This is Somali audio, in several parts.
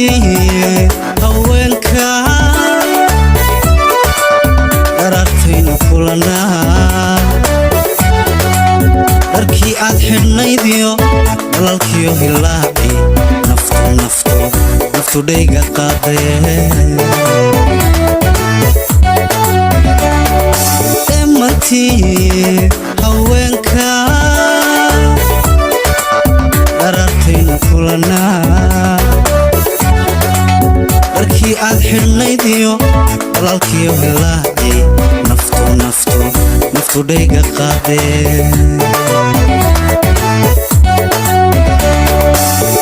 Dheemantii haweenka, dharartaynu kulanaa. Dharkii aad xidhnaydiyo dhalalkiyo hilaaci, naftu naftu naftu dhayga qaadee. Dheemantii haweenka, dharartaynu kulanaa. Dharkii aad xidhnaydiyo dhalalkiyo hilaaci, naftu naftu naftu dhayga qaadee.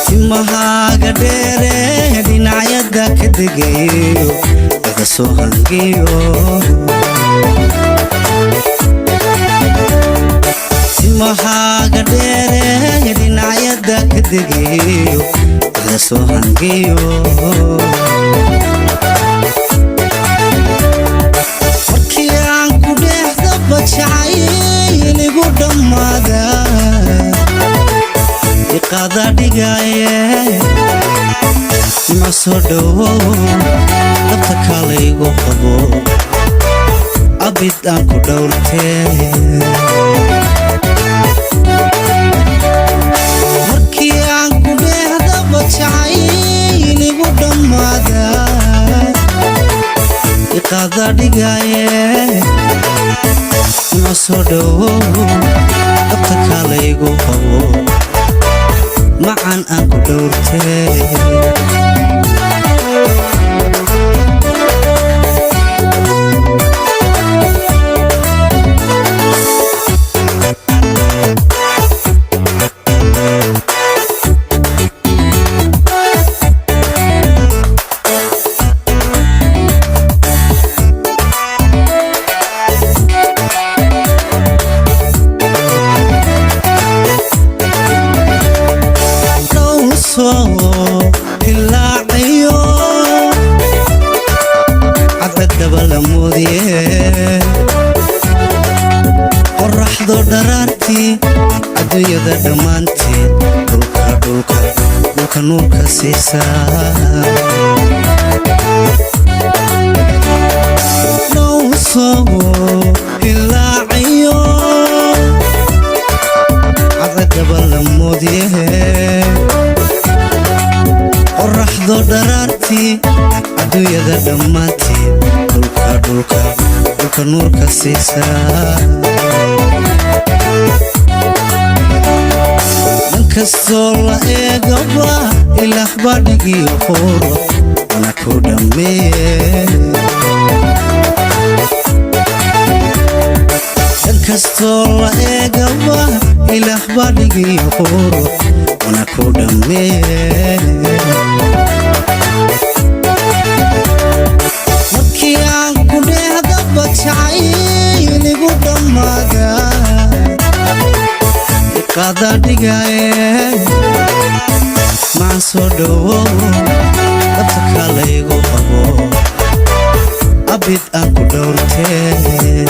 Timahaaga dheere dhinacyada ka degayo, laga soo hangiyo. Timahaaga dheere dhinacyada ka degayo, laga soo hangiyo. Markii aan ku dheexdaba jacayl igu dhammaada, iqaada dhigaaye. Nimco soo dhowow, dabta kaalaygu qabo, abid aan ku dhowrtee. Markii aan ku dheehdaba jacayl igu dhammaada, iqaada dhigaaye. Nimco soo dhowow, dabta kaalaygu qabo, macan aan ku dhowrtee. Dhowsoo hilaaciyo cadceddaba la moodiye, qoraxdo dharaartii adduunyada dhammaanteed, dhulka dhulka dhulka nuurka siisaa. Dhowsoo hilaaciyo cadceddaba la moodiye, qoraxdo dharaartii adduunyada dhammaanteed, dhulka dhulka dhulka nuurka siisaa. Dhan kastoo la eegaba ilaah baa dhigiyo quuro, wana ku dhammeeye. Dhan kastoo la eegaba ilaah baa dhigiyo quuro, wana ku dhammeeye. Markii aan ku dheehdaba jacayl igu dhammaada, iqaada dhigaaye. Macan soo dhowow, dabta kaalaygu qabo, abid aan ku dhowrtee.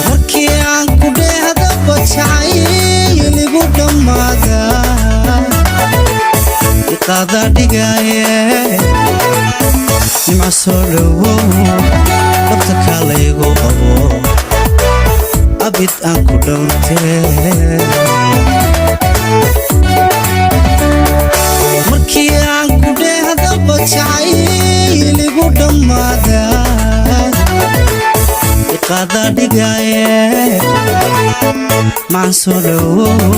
Markii aan ku dheehdaba jacayl igu dhammaada, iqaada dhigaaye. Nimco soo dhowow, dabta kaalaygu qabo, abid aan ku dhowrtee. Markii aan ku dheehdaba jacayl igu dhammaada, iqaada dhigaaye. Macan soo dhowow,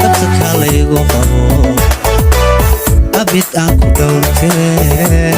dabta kaalaygu qabo, abid aan ku dhowrtee.